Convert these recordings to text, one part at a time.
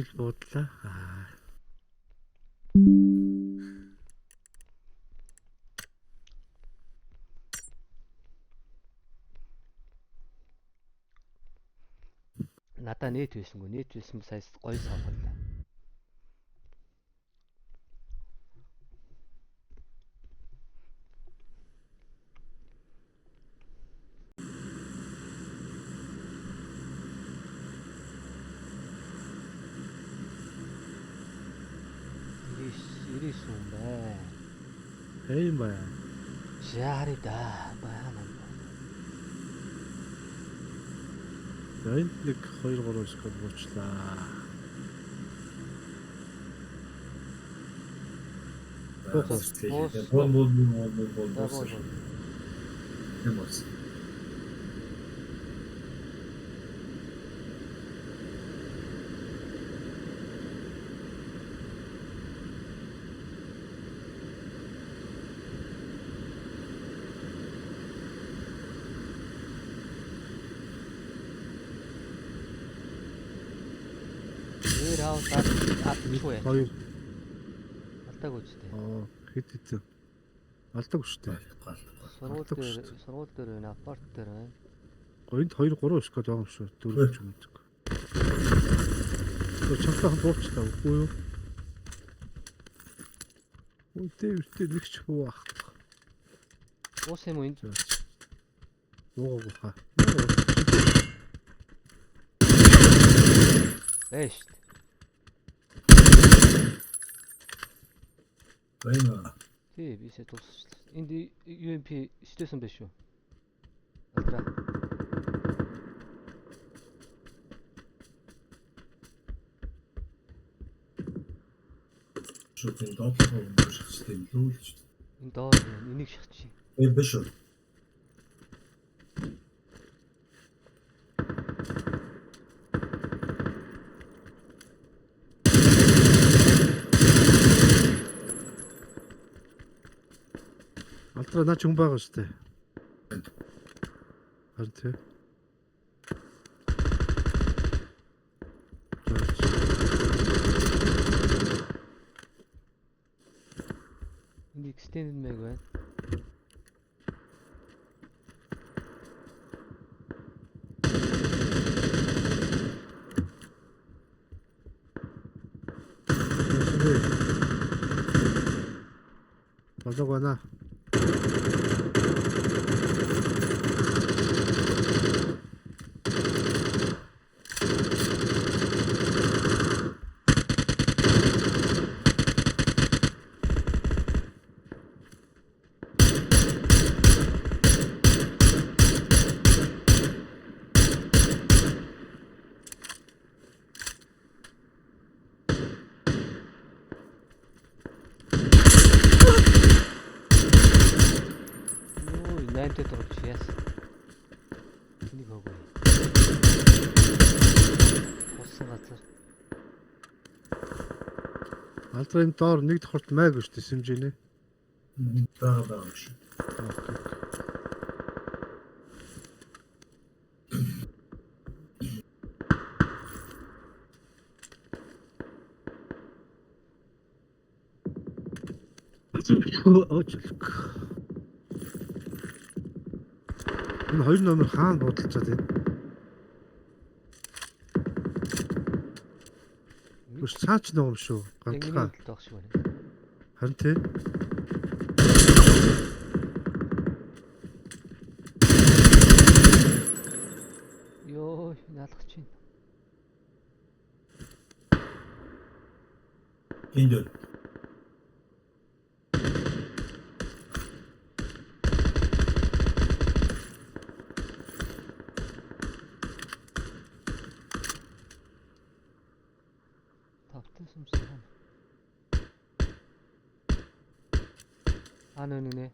Ил буудлаа. Аа. Надаа нийт байсангүй. Нийт байсан сая гоё сонгол. Ириш ириш юм бэ. Эйм бая. Жари да байна. За энд нэг 2 3 скол буучлаа. Бол бол бол бол бол За бол. боо. Боо. Юм болсон. Өөр хаус ад яа. Хоёр. Алдаагүй ч дээ. Аа хэд хэд. Алдаг шүү дээ. Сургууль Алдаг дээр шүү дээ. сургууль дээр байна, апарт дээр байна. Гоё энд 2 3 скол байгаа юм шүү. Дөрөв ч юм уу. Тэр чамтайхан буучлаа үгүй юу? Үгүй үгүй нэг ч буу ах. Уус юм уу энд? Буугаагүй хаа. Бэж шүү дээ. Байна. Тий, бисээ дуусчихлаа. Энд UMP 9-сэн байх шүү. Алдраа. Шууд энэ доотлогоо өндөр шигчтэй илүү л шүү. Энэ доор байна. Энийг шахчих. Э биш үү? Алдраа наа ч хүн байгаа шүү дээ. Харин тий. Энд extended mag байна. Болоог байна. Йоо, 8 дээр дурж яас. Энийг хөөгүй. Болсон газар. Алдраа энэ доор нэг давхарт майг шүү дээ сэмжинэ. Бага бага шүү. Окей. Оочлог. Энэ хоёр номер хаана буудалцаад байна? Үгүй цаач нэг юм шүү. Ганцхан. Ганцхан. Талд байх шиг байна. Харин тий. Йоо, наалах чинь. Энд байна. Тавтай сумсан. Аа нөө нэ.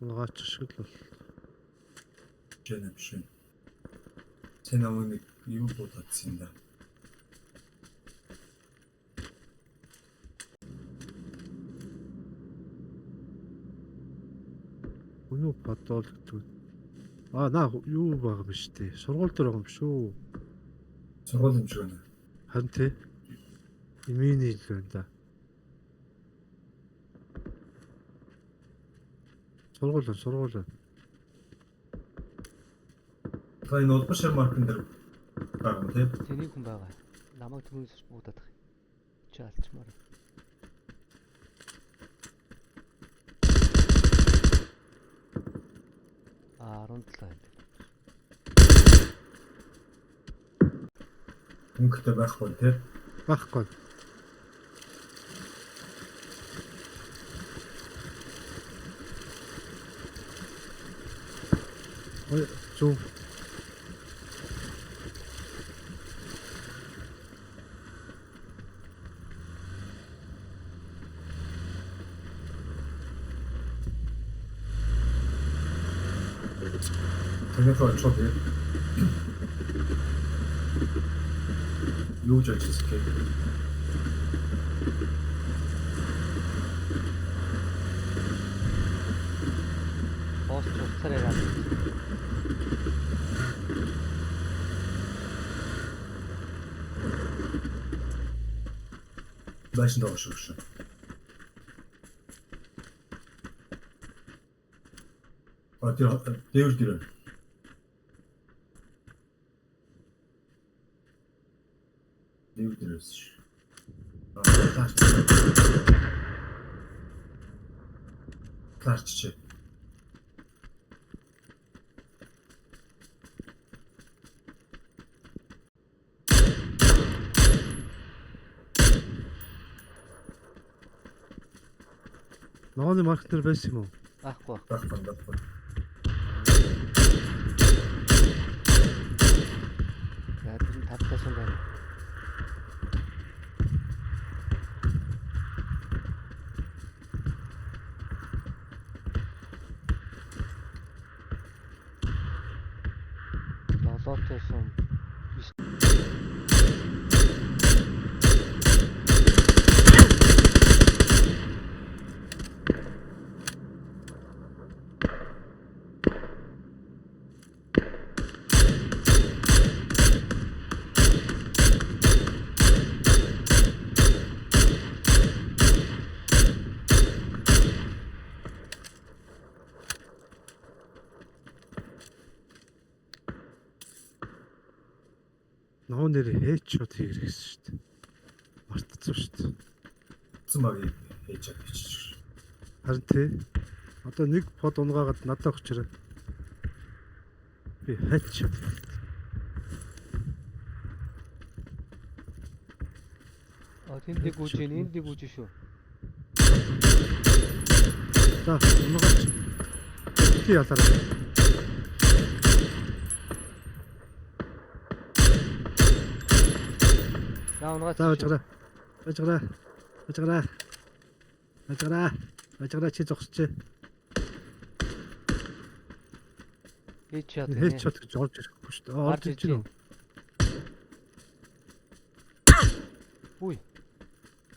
Наач шиг л бол. Жэнэ биш. Тэ намайг нэг юу бодоодсэн юм да. Өнөө бодоол гэдэг. Аа наа юу байгаа юм шүү дээ. Сургууль дээр байгаа юм шүү. Сургууль юм шиг байна. Харин тий. Имэний л байна да. Сургууль байна, сургууль байна. Та энэ улбар шар маркан дээр байгаа юм тий. Тэнийг хүн байгаа. Намайг түүнээс буудаад байгаа. Чи алчмаар. А 17 юм байна. Хөнгөтэй байхгүй тий. Байхгүй. Ой, зөв. Тэрнийхээ очоод тий. Юу гэж ажилласан бэ? Босс ч уцаар яриад. Байшин доош шүү. А тэр дээвэр дээр байна. Дээвэр дээр байсан шүү. А таарч. Таарч чи. Ногооны маркет дээр байсан юм уу? Байхгүй. Байхгүй байхгүй. За тэр нь тавтаас юм байна. Долоотойсон Ногоон нэр headshot хийгэр гэсэн шүү дээ. Мартцсан шүү дээ. Утсан багийг хийж чадчих. Харин тий. Одоо нэг под унгаагаад надад өгчөрөө. Би headshot. А тэнд нэг үжи, энд нэг үжи шүү. За, унгаач. Тий ялаарай. За унгаач. За байж гараа. Байж гараа. Байж гараа. Байж гараа. Байж гараа чи зогсож. Headshot гэнэ. Headshot гэж орж ирэхгүй шүү дээ. Орж Орж ирж байна уу? Үгүй.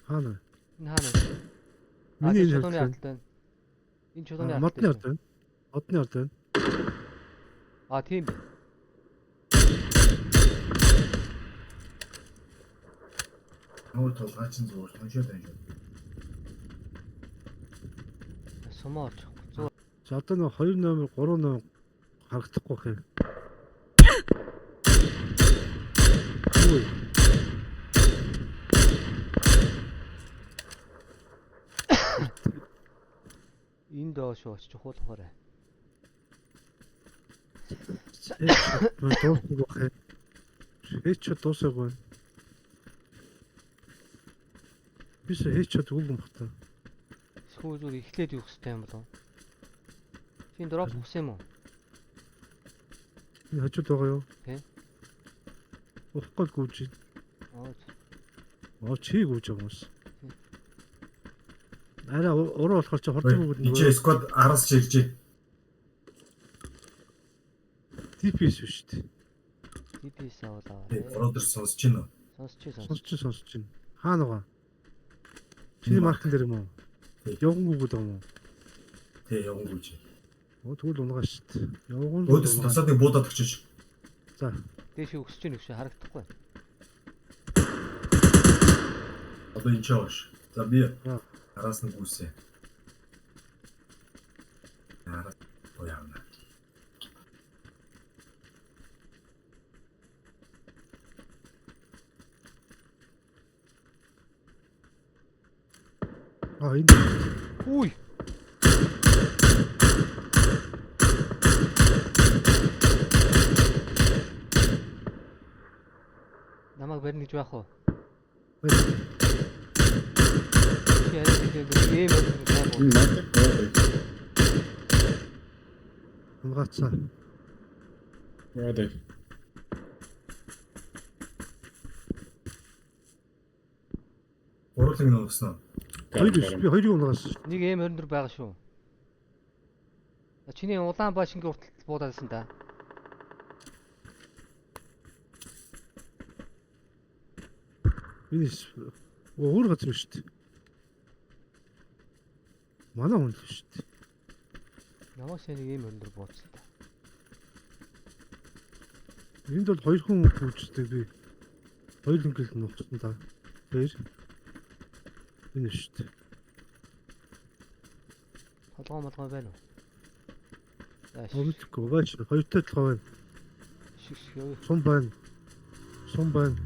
Хаана? Энэ хаана вэ? А Миний тэр энэ чулууны хавьд ард байна. Энэ чулууны байна. ард. Модны ард байна. Модны ард байна. А тийм бэ. Нүүр тулгаа чинь зүгээр тоншоод байна шүү. Сумаа орж авахгүй. Зүү. За одоо нэг 2 номер 3 номер харагдахгүй байх юм. Үгүй. Энд доош очиж хуулахаарай. Headshot дуусаагүй байх юм. Headshot дуусаагүй байна. Бис headshot үгүй юм бах та. Эсвэл зүгээр эхлээд явах хэрэгтэй юм болов уу? Чи энэ дроп өгсөн юм уу? Энэ хажууд байгаа юу? Тий. Ухахгүй л гүйж байна. Аа Оо чи гүйж байгаа юм уу? Арай уруу болохоор чи хурдан гүйд Энд чи squad араас чи ирж байна. DPS биш үү? DPS аваад Тий, аваа. бороо дэр сонсож байна уу? Сонсч сонсч. Сонсч сонсч байна. Хаана байгаа? Чиний маркан дээр юм уу? Тий. Явган гүгүүд байгаа юм уу? Тий, явган гүйж. Оо тэгвэл унгаа шүү дээ. Явган Өөдөөс тусаад нэг буудаад өгчөөч. За, Дээшээ өсөж гэнэ гэж харагдахгүй. Одоо энэ ч байгаа ш. За би За. араас нь гүйсэ. Араас буяана. А энэ Үгүй. Намайг барина гэж байх уу? байна. Чи арай тэгээд ийм юм сайн буу. Энэ надад байна. Унгаацсан. Where are they? Гурлыг нь угсан уу? Got Хоёр him, got him. би хоёрыг унгаасан. Нэг эм 24 байгаа шүү. Чиний улаан баашингийн урталт буудаасан да. Энэ өөр газар биш үү? Манай хүн л биш үү? Намайг сайн нэг эм 24 бууцсан да. Энд бол хоёр хүн гүйцэтгэв би. Хоёр өнгөл нухсан та. Хоёр. Энэ биш үү? Толгой молгой байна уу? За Мэдхгүй байж хоёртой толгой байна. шиг шиг явъя. Сум байна. Сум байна.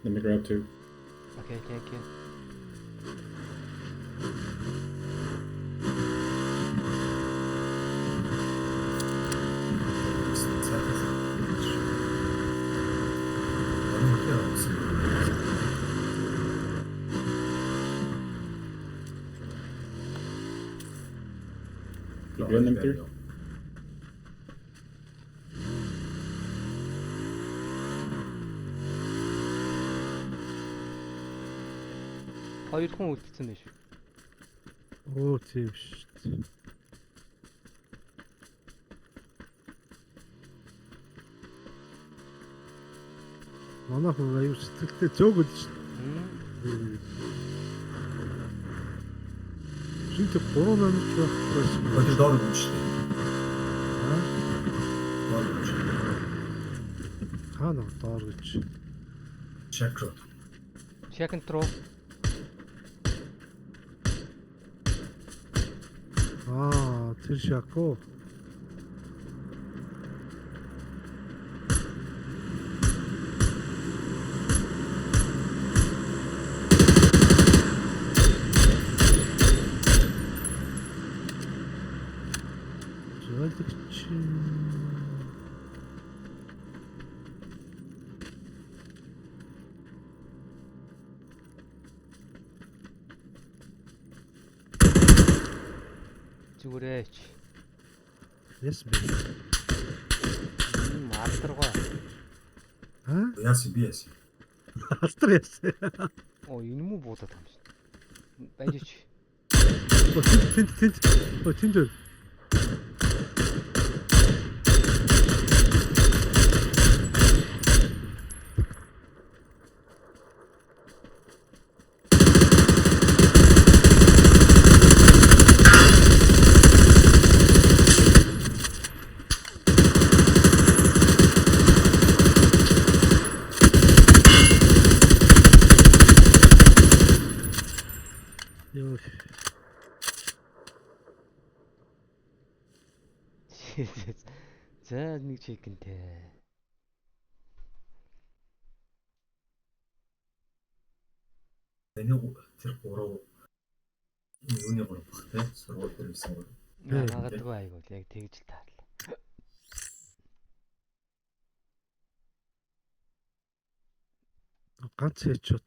Let me grab two. Okay, thank you. Манай хэр авсан. You good them three? Хоёр хүн үлдсэн байх шүү. Оо тийм шүү дээ. Манай хүн аюу сэтгэлтэй зөөгöd шүү Мм. дээ. Шинэ гурван амарч байх байсан. Тэр доор гүйж штэ. Аа, Доор гүйж. хаана доор гэж. Шакро. Second row. Аа, тэр шако. Зөөлөгч. Зүгээрээч. Яасан бэ? Алдаргаа. Аа, Яасан би яасан. алдар яасан. Оо, энэ мүү буудаад байгаа юм шиг. Банжич. Оо, тэнд тэнд тэнд. Оо, тэнд байна. Йоо. За нэг чекэнтэй. Таны тэр гурав юуны гурав бах те сургууль дээр байсан гурав. Магадгүй айгуул яг тэгж л таарлаа. Ганц headshot.